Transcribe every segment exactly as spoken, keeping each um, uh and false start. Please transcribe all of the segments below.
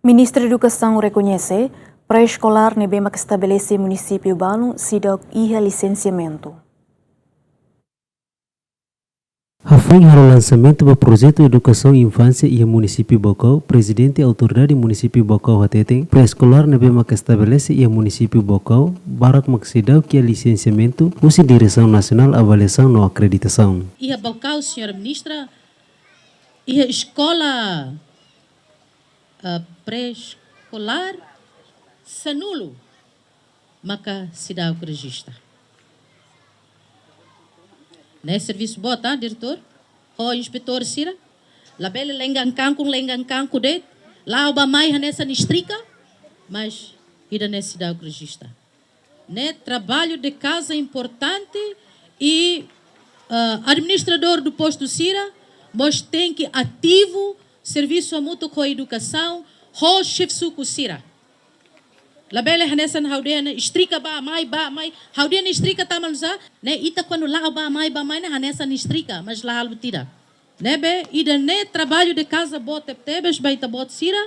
Ministra Edukasaun rekoñese pré-eskolár ne'ebé maka estabelese iha munisípiu balu seidauk iha lisensiamentu. Hafoin halo lansamentu ba projetu edukasaun infánsia iha munisípiu Baucau, Prezidente Autoridade Munisípiu Baucau hateten, pré-eskolár ne'ebé maka estabelese iha munisípiu Baucau, barak maka seidauk iha lisensiamentu husi Diresaun Nasionál Avaliasaun no Akreditasaun. Iha Baucau, Señora Ministra, iha eskola, ah, pré-eskolár sanulu maka seidauk rejista. Ne'e servisu boot, ah, diretór, ho inspetór sira. Labele lenggang kangkung, lenggang kangkung de'it, la'o bá mai hanesan estrika, mas ida-ne'e seidauk rejista. Ne'e trabalho de casa importante e, ah, administradór do postu sira mós tenke ativu, servisu hamutuk ho edukasaun, ho xefe suku sira. Labele hanesan ha'u dehan ne'e estrika bá mai, bá mai. Ha'u dehan ne'e estrika tanba nu'usá? Ne'e ita kuandu la'o bá mai, bá mai ne'e hanesan estrika, mas la halo buat ida. Ne'ebé ida-ne'e trabalho de casa boot tebetebes ba ita-boot sira,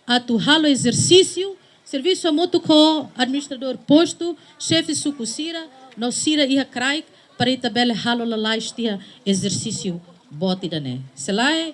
atu halo ezersísiu, servisu hamutuk ho administradór postu, xefe suku sira, no sira iha kraik, para ita bele halo lalais tiha ezersísiu boot ida-ne'e. Se lae,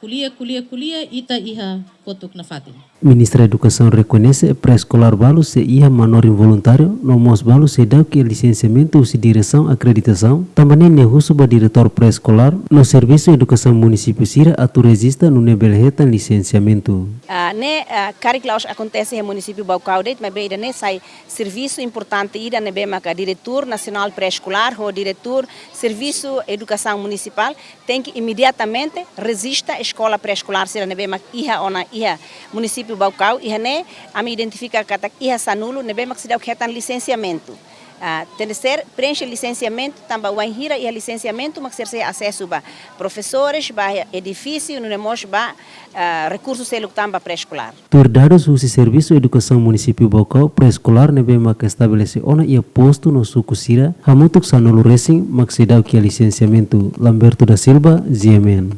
ko'alia, ko'alia, ko'alia, ita iha kotuk nafatin. Ministra Edukasaun rekoñese pré-eskolár balu sei iha manorin voluntáriu, no mós balu seidauk iha lisensiamentu husi Diresaun Akreditasaun, tanba ne'e nia husu ba diretór pré-eskolár no servisu edukasaun munisípiu sira atu rejista nune'e bele hetan lisensiamentu. Ah, ne'e, ah, karik la'ós akontese iha munisípiu Baucau de'it, maibé ida-ne'e sai servisu importante ida ne'ebé maka diretór nasionál pré-eskolár ho diretór servisu edukasaun munisipál tenke imediatamente rejista eskola pré-eskolár sira ne'ebé mak iha ona iha munisípiu Baucau, iha ne'e ami identifika katak iha sanulu ne'ebé mak seidauk hetan lisensiamentu. Ah, tenke ser prenxe lisensiamentu, tanba wainhira iha lisensiamentu mak sira sei asesu ba profesores, ba edifísiu, nune'e mós ba, ah, rekursu seluk tan ba pré-eskolár. Tuir dadus husi Servisu Edukasaun Munisípiu Baucau, pré-eskolár ne'ebé maka estabelese ona iha postu no suku sira, hamutuk sanulu resin mak seidauk iha lisensiamentu. Lamberto da Silva, G M N.